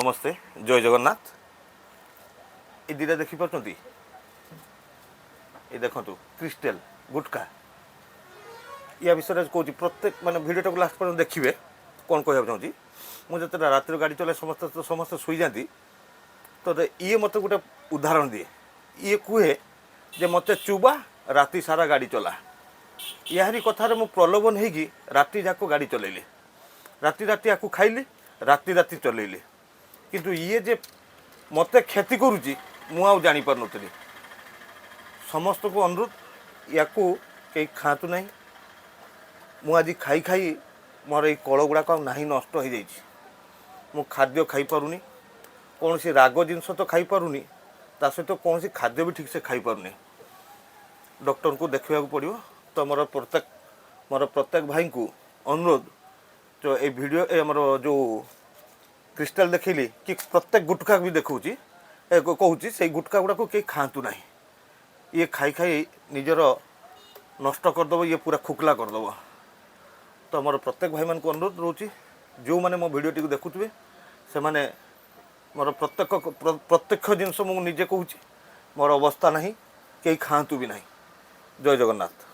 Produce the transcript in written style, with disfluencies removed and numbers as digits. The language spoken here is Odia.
ନମସ୍ତେ, ଜୟ ଜଗନ୍ନାଥ। ଏ ଦୁଇଟା ଦେଖିପାରୁଛନ୍ତି? ଏ ଦେଖନ୍ତୁ, କ୍ରିଷ୍ଟାଲ ଗୁଟକା। ୟା ବିଷୟରେ କହୁଛି, ପ୍ରତ୍ୟେକ ମାନେ ଭିଡ଼ିଓଟାକୁ ଲାଷ୍ଟ ପର୍ଯ୍ୟନ୍ତ ଦେଖିବେ, କ'ଣ କହିବାକୁ ଚାହୁଁଛି। ମୁଁ ଯେତେବେଳେ ରାତିରେ ଗାଡ଼ି ଚଲାଏ, ସମସ୍ତେ ତ ସମସ୍ତେ ଶୋଇଯାଆନ୍ତି। ତ ଇଏ ମୋତେ ଗୋଟେ ଉଦାହରଣ ଦିଏ। ଇଏ କୁହେ ଯେ ମୋତେ ଚୁବା, ରାତି ସାରା ଗାଡ଼ି ଚଲା। ଏହାରି କଥାରେ ମୁଁ ପ୍ରଲୋଭନ ହେଇକି ରାତି ଯାକ ଗାଡ଼ି ଚଲେଇଲି। ରାତି ରାତି ଆକୁ ଖାଇଲି, ରାତି ରାତି ଚଲେଇଲି। କିନ୍ତୁ ଇଏ ଯେ ମୋତେ କ୍ଷତି କରୁଛି, ମୁଁ ଆଉ ଜାଣିପାରୁନଥିଲି। ସମସ୍ତଙ୍କୁ ଅନୁରୋଧ, ୟାକୁ କେହି ଖାଆନ୍ତୁ ନାହିଁ। ମୁଁ ଆଜି ଖାଇ ଖାଇ ମୋର ଏଇ କଳ ଗୁଡ଼ାକ ଆଉ ନାହିଁ, ନଷ୍ଟ ହେଇଯାଇଛି। ମୁଁ ଖାଦ୍ୟ ଖାଇପାରୁନି, କୌଣସି ରାଗ ଜିନିଷ ତ ଖାଇପାରୁନି, ତା ସହିତ କୌଣସି ଖାଦ୍ୟ ବି ଠିକ୍ସେ ଖାଇପାରୁନି। ଡକ୍ଟରଙ୍କୁ ଦେଖିବାକୁ ପଡ଼ିବ। ତ ମୋର ପ୍ରତ୍ୟେକ ଭାଇଙ୍କୁ ଅନୁରୋଧ, ତ ଏଇ ଭିଡ଼ିଓ, ଏ ଆମର ଯେଉଁ କ୍ରିଷ୍ଟାଲ ଦେଖେଇଲି କି ପ୍ରତ୍ୟେକ ଗୁଟଖା ବି ଦେଖାଉଛି, କହୁଛି, ସେଇ ଗୁଟଖା ଗୁଡ଼ାକୁ କେହି ଖାଆନ୍ତୁ ନାହିଁ। ଇଏ ଖାଇ ଖାଇ ନିଜର ନଷ୍ଟ କରିଦେବ, ଇଏ ପୁରା ଖୋଖଲା କରିଦେବ। ତ ମୋର ପ୍ରତ୍ୟେକ ଭାଇମାନଙ୍କୁ ଅନୁରୋଧ ରହୁଛି, ଯେଉଁମାନେ ମୋ ଭିଡ଼ିଓଟିକୁ ଦେଖୁଥିବେ, ସେମାନେ ମୋର ପ୍ରତ୍ୟକ୍ଷ ଜିନିଷ ମୁଁ ନିଜେ କହୁଛି, ମୋର ଅବସ୍ଥା ନାହିଁ, କେହି ଖାଆନ୍ତୁ ବି ନାହିଁ। ଜୟ ଜଗନ୍ନାଥ।